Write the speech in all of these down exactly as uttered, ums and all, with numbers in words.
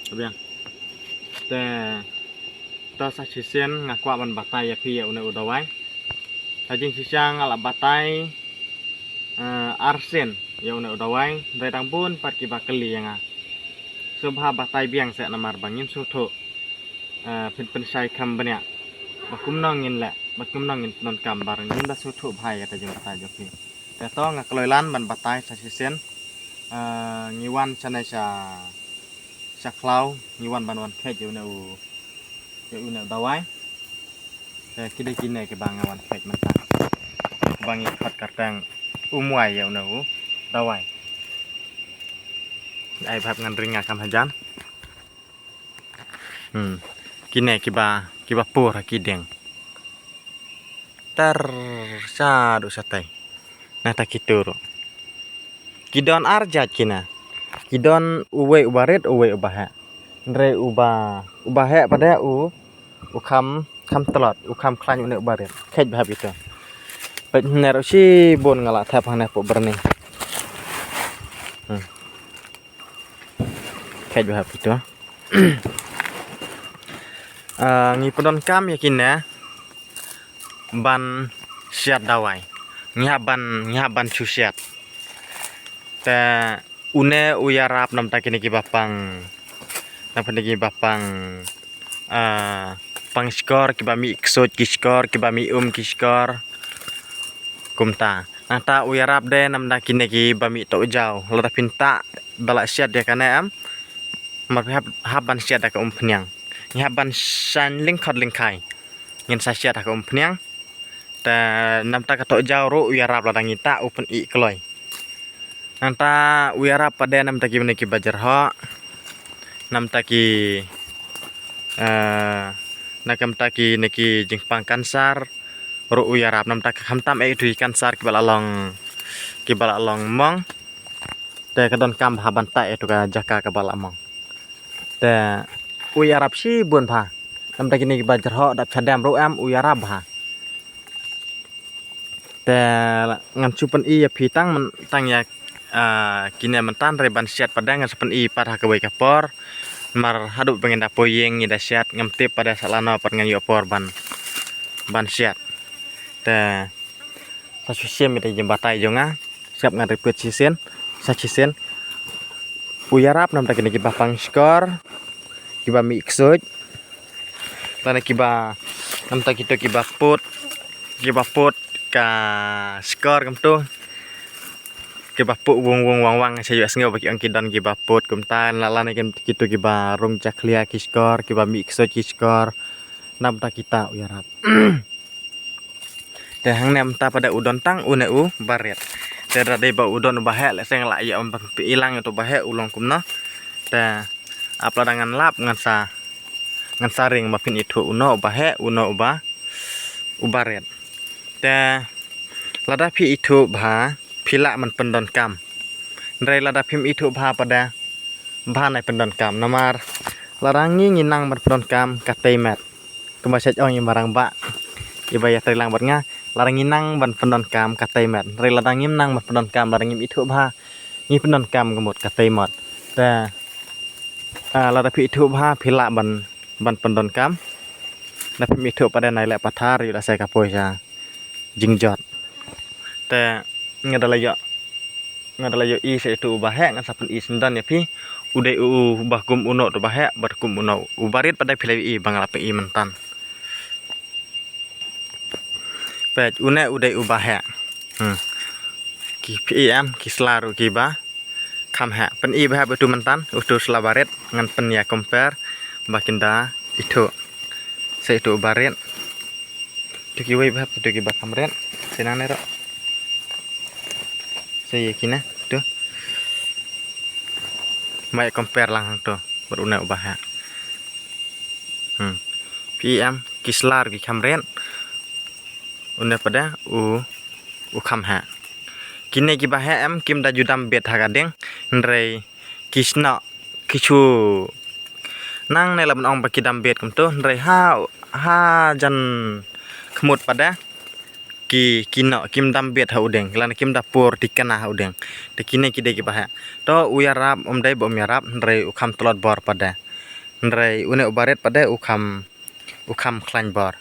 Biang. Te to sa shisien nga kwah ban batai ïa phi ïa une u dawai. Ka jingshisha nga la batai eh, arsien ïa une u dawai, hynrei dang bun pat kiba kylli ïa nga. Sngewbha batai biang seh namar ba ngin sngewthuh. Eh, phin pynshai kham bniah ba kumno ngin leh, ba kumno ngin pyndonkam ba ngin da sngewthuh bha ïa kata jingbatai jong phi. Te to nga kloi lan ban batai sa shisien. Eh, ngi wan shane sha sha khlaw, ngi wan ban wan kheit ïa une u ïa une u dawai. Te ki dei kine kiba nga wan kheit mynta, kiba ngi khot kyrteng u mwai ïa une u dawai. Ai bhap ngan ring nga kam hajan. Hmm. Kine kiba kiba pur ha ki dieng. Tar sa du sa tai. Na ta ki turu. Ki don ar jait kine. Ki don uwei uba rit, uwei uba heh. Hynrei uba uba heh pat de u u kham kham tlot, u kham khlaiñ une uba rit. Kheit bha ito. Peit hynne ruh shibun nga la thep hangne pok byrni. Hmm. Kheit bha ito. Ah, ngi pyndonkam ïa kine ban siat dawai. Ngi hap ban ngi hap ban shu siat. Te une u ïarap namta kine kiba pang. Namta kine kiba pang. Ah, pang shkor, kiba mih ksuid ki shkor, kiba mih um ki shkor. Kumta. Nangta u ïarap de namta kine kiba mih tohjaw. Lada phin tah da la siat ïa kane em. Mar phi hap hap ban siat da ka umphniang. Ngi hap ban shaiñ lyngkhot lyngkhai. Ngin sa siat da ka umphniang. Te namta ka tohjaw ruh u ïarap lada ngi tah u pyn-ih kloi. Nangta u ïarap pat de namta kine kiba jyrhoh. Namta ki eh, namta kine ki jingpang kansar ruh u ïarap namta ka khamtam eh tu ki kansar kiba la long kiba la long mong. Te ka donkam bha ban tah eh tu ka jaka kaba la mong. Te u ïarap shibun bha. Namta kine kiba jyrhoh dap shadem ruh em u ïarap bha. Te ngan shu pyn-i ïa phi tang myn- tang ïa ah, kine mynta hynrei ban siat pat de ngan shu pyn-i pat ha kawei ka por. Mar haduh ba ngin da poi ïing ngi da siat ngam tip pat de sa lano pat ngan ïoh por ban ban siat. Te sa shu shim ïa ka jingbatai jong nga. Sngap ngan repeat shisien, sa shisien. U ïarap namta kine kiba pang shkor, kiba mih ksuid. Lane kiba namta kito kiba put, kiba put ka shkor kumto. Kiba put wung wung wang wang sa ïoh sngew ba ki ong ki don kiba put kumta la lane kito kiba rung jakhlia ki shkor, kiba mih ksuid ki shkor. Namta kita u ïarap. Te hangne mynta pat de u don tang une u barit. Te da dei ba u don u baheh lehse nga la ïa ong ban pyn-i lang ïa uto u baheh u long kumno. Te ap lada ngan lap ngan sa ngan sa ring ba phin ithuh uno u baheh uno u ba u barit. Te lada phi ithuh bha phi lah ban pyndonkam. Hynrei lada phim ithuh bha pat de bha nai pyndonkam namar lada ngi ngi nang ban pyndonkam ka tei met. Kumba shet ong i marang ba iba ïa tei lang bad nga lada ngi nang ban pyndonkam ka tei met. Hynrei lada ngim nang ban pyndonkam lada ngim ithuh bha ngi pyndonkam ka mut ka tei mot. Te ah, lada phi ithuh bha phi lah ban ban pyndonkam. Da phim ithuh pat de nai leh pathar ïoh da sei ka poi sha jingjot. Te nga da la ïoh nga da la ïoh i sa itu u baheh ngan sa pyn-i syndon ïa phi. U dei u bah kum uno tu baheh bad kum uno u barit pat de phi la ïoh i ba nga la pyn-i myntan. Peit une u dei u baheh. Hmm. Ki phi i em ki sla ruh kiba kham heh. Pyn-i bha bad utu myntan utu sla barit ngan pyn-ïa compare ba kin da itu. Sa itu barit. Tu kiwei bha tu kiba kham rit. Sa nangne ruh. Sa ïa kine tu. Mai compare lang hangtu bad une u baheh. Hmm. Phi i em ki sla ruh ki kham rit. Une pat de u u kham heh. Kine kiba heh em kim da ju dam bit ha ka dieng. Hynrei ki snoh ki shu nangne la ban ong ba ki dam bit kumtu hynrei ha ha jan khmut pat de ki ki noh kim dam bit ha u dieng lane kim da pur thikna ha u dieng. Te kine ki dei kiba heh. To u ïarap um dei ba um ïarap hynrei u kham tlot bor pat de. Hynrei une u barit pat de u kham, u kham khlaiñ bor.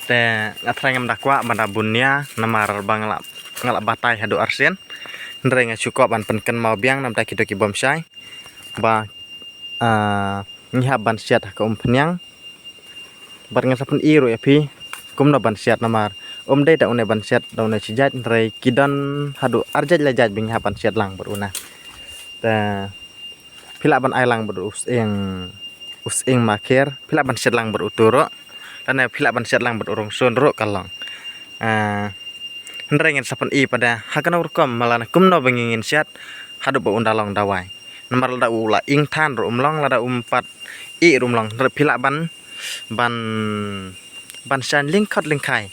Te nga trai ngam da kwah ban da bun nia namar ba nga la, nga la batai haduh arsien. Hynrei nga shu kwah ban pynkynmaw biang namar ki to ki bym shai ba, ah, ngi hap ban siat ha ka umphniang. Bad ngan sa pyni ruh ïa phi kumno ban siat namar um dei da une ban siat da une shi jait, hynrei ki don haduh ar jait lai jait ba ngi hap ban siat lang bad une. Te phi lah ban ai lang bad u sying, u sying makher, phi lah ban siat lang bad utu ruh. Lane phi lah ban siat lang bad u rongsun ruh ka long. Ah, hynrei ngan sa pyni pat de ha kano rukom lane kumno ba ngin siat haduh ba un da long dawai. Namar lada u la ing than ruh um long, lada um pat ih ruh um long. Hynrei phi lah ban, ban, ban shaiñ lyngkhot lyngkhai.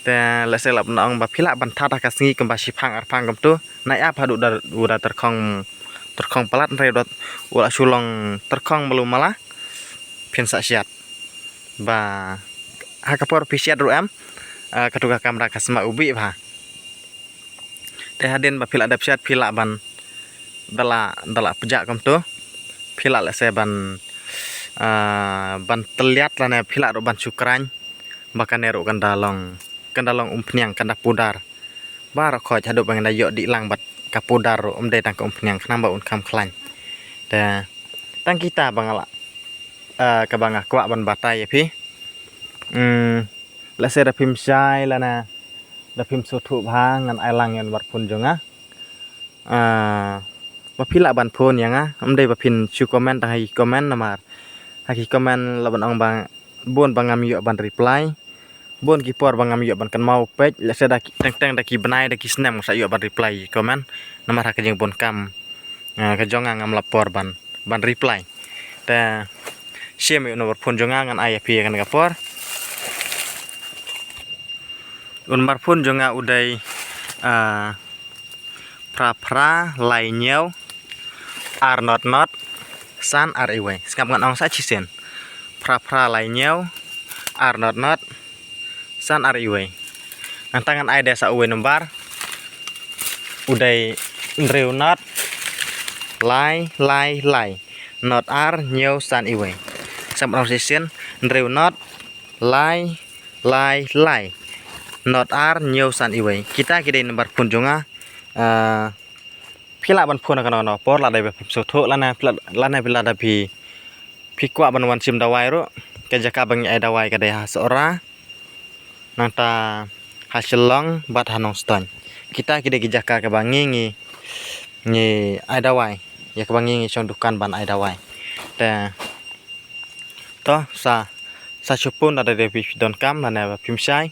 Te lehse lah ban ong ba phi lah ban that ha ka sngi kumba shiphang arphang kumtu. Nai ap haduh da, u da tyrkhong, tyrkhong palat, hynrei u da, u la shu long tyrkhong malu mala. Phin sa siat. Ba ha ka por phi siat ruh em, ah, katu ka kamra ka sma u bih bha. Te hadien ba phi lah dep siat phi lah ban da la, da la pjah kumtu. Phi lah lehse ban, ah, ban tylliat lane phi lah ruh ban shu kraiñ. Ba kane ruh kan da long, kan da long umphniang, kan da pudar. Baroh khoit haduh ba ngin da ïoh dih lang bad ka pudar ruh um dei tang ka umphniang khnang ba un kham khlaiñ. Te tang kita ba nga lah, eh, kaba nga kwah ban batai ïa phi. Hmm, lehse da phim shai lane da phim sngewthuh bha, ngan ai lang ïa u number phone jong nga. Ah, ba phi lah ban phone ïa nga, um dei ba phin shu comment tang ha ki comment namar ha ki comment lah ban ong ba bun ba ngam ïoh ban reply. Bun ki por ba ngam ïoh ban kynmaw peit, lehse da ki, teng teng da ki bnai da ki snem nga sa ïoh ban reply comment. Namar ha ka jingbun kam, ah, ka jong nga ngam lap por ban, ban reply. Te shim ïa u number phone jong nga, ngan ai ïa phi ha kane ka por. U number phone jong nga u dei, ah, phra phra lai hynñiew ar not not san ar iwei. Sngap ngan ong sa shisien. Phra phra lai hynñiew ar not not san ar iwei. Nangta ngan ai de sa uwei number. U dei hynriew not lai lai lai not ar hynñiew san iwei. Sngap ngan ong sa shisien. Hynriew not lai lai lai not ar hynñiew san iwei. Kita ki dei number phone jong nga. Ah, phi lah ban phone ha kano kano por, lada ba phim sngewthuh lane phi lah, lane phi lah da phi, phi kwah ban wan shim dawai ruh. Ka jaka ba ngi ai dawai ka dei ha Sohra, nangta ha Shillong bad ha Nongstoiñ. Kita ki dei ki jaka kaba ngi, ngi, ngi ai dawai, ïa kaba ngi, ngi shong dukan ban ai dawai. Te to sa, sa shu phone lada dei phi donkam lane ba phim shai.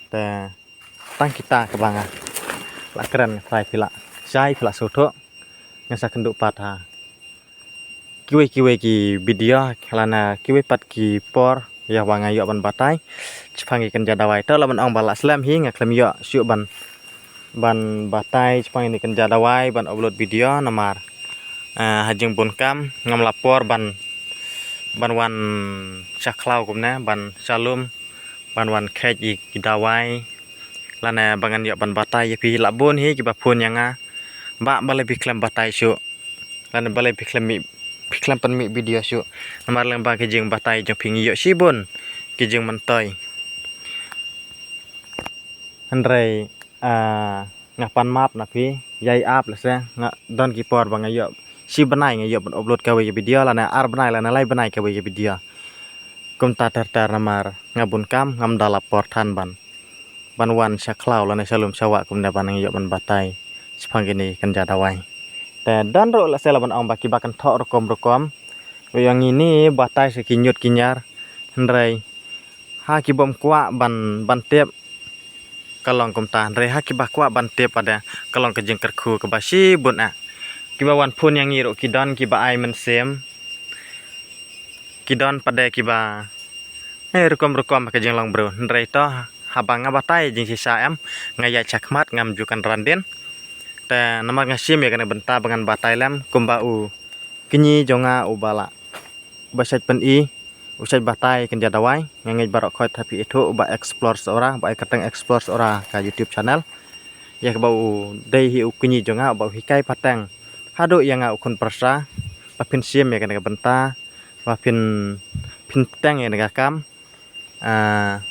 Te tang kita kaba nga lah kren, nga trai phi lah shai, phi lah sngewthuh. Ngan sa kynduh pat ha kiwei kiwei ki video lane kiwei pat ki por ïa ba nga ïoh ban batai shaphang ki kynja dawai. To lah ban ong ba lah slem hi, nga khlem ïoh shuh ban, ban batai shaphang ki kynja dawai, ban upload video namar, eh, ha jingbun kam ngam lap por ban, ban wan sha khlaw kumne, ban sha lum, ban wan kheit ïa ki dawai lane ba ngan ïoh ban batai ïa phi. Lah bun hi kiba phone ïa nga ba balei phi khlem batai shuh lane balei phi khlem mih, phi khlem pynmih video shuh. Namar lyngba ki jingbatai jong phi ngi ïoh shibun ki jingmyntoi. Hynrei, ah, nga pan map na phi, ïai ap lehse nga don ki por ba nga ïoh shi bnai nga ïoh ban upload kawei ka video lane ar bnai lane lai bnai kawei ka video. Kumta ter ter namar nga bun kam, ngam da lap por than ban, ban wan sha khlaw lane sha lum sha wah kumne ban ïoh ban batai shaphang kine ki kynja dawai. Te don ruh lehse lah ban ong ba kiba kynthoh rukom rukom. Ïa ngi ni batai sha ki ñiut ki ñiar. Hynrei ha ki bym kwah ban, ban tip ka long kumta, hynrei ha kiba kwah ban tip pat de ka long ka jingkyrkhu kaba shibun ah. Kiba wan phone ïa ngi ruh ki don kiba ai mynsiem, ki don pat de kiba, eh, rukom rukom ha ka jinglong briew. Hynrei to haba nga batai jingshisha em, nga ïaid shakhmat, ngam ju kynran dien. Te namar nga shim ïa kane bynta ba ngan batai lem kumba u kñi jong nga uba lah, uba shait pyni, u shait batai kynja dawai. Nga ngeit baroh khoit ha phi ithuh uba Explore Sohra, uba ai kyrteng Explore Sohra ka YouTube channel. Ïa kaba u dei hi u kñi jong nga uba u hikai pateng haduh ïa nga u khun pyrsa ba phin shim ïa kane ka bynta, ba phin, phin pteng ïa kane ka kam. Ah,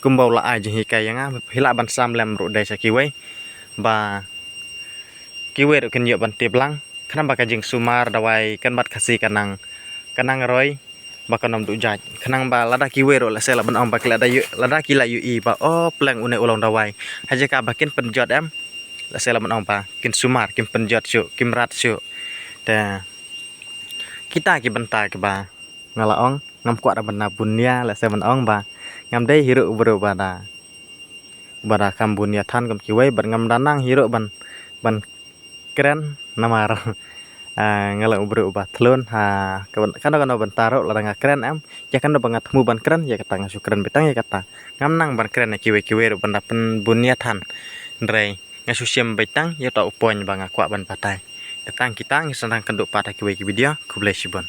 kumba u la ai jinghikai ïa nga, phi lah ban sam lem ruh dei sha kiwei, ba kiwei ruh kin ïoh ban tip lang, khnang ba ka jingsumar dawai kan bat Khasi ka nang, ka nang roi, ba kan ym duh jait. Khnang ba lada kiwei ruh lehse lah ban ong ba ki lada ïoh, lada ki la ïohi ba, oh, pleng une u long dawai, ha jaka ba kin pynjot em, lehse lah ban ong ba kin sumar, kin pynjot shuh, kin rat shuh. Te kita ki bynta kiba nga la ong, ngam kwah da ban da bun ïa, lehse ban ong ba ngam dei hi ruh u briew ba da, ba da kham bun ïa than kum kiwei, bad ngam da nang hi ruh ban, ban kren namar, ah, nga long u briew uba thlun ha ka byn-, kano kano bynta ruh, lada nga kren em, ïa kano ba nga thmu ban kren, ïa kata nga shu kren beit tang ïa kata. Ngam nang ban kren ïa kiwei kiwei ruh ban da pynbun ïa than. Hynrei nga shu shim beit tang ïa uta u point ba nga kwah ban batai. Te tang kita, ngin sa nang kynduh pat ha kiwei ki video. Khublei shibun.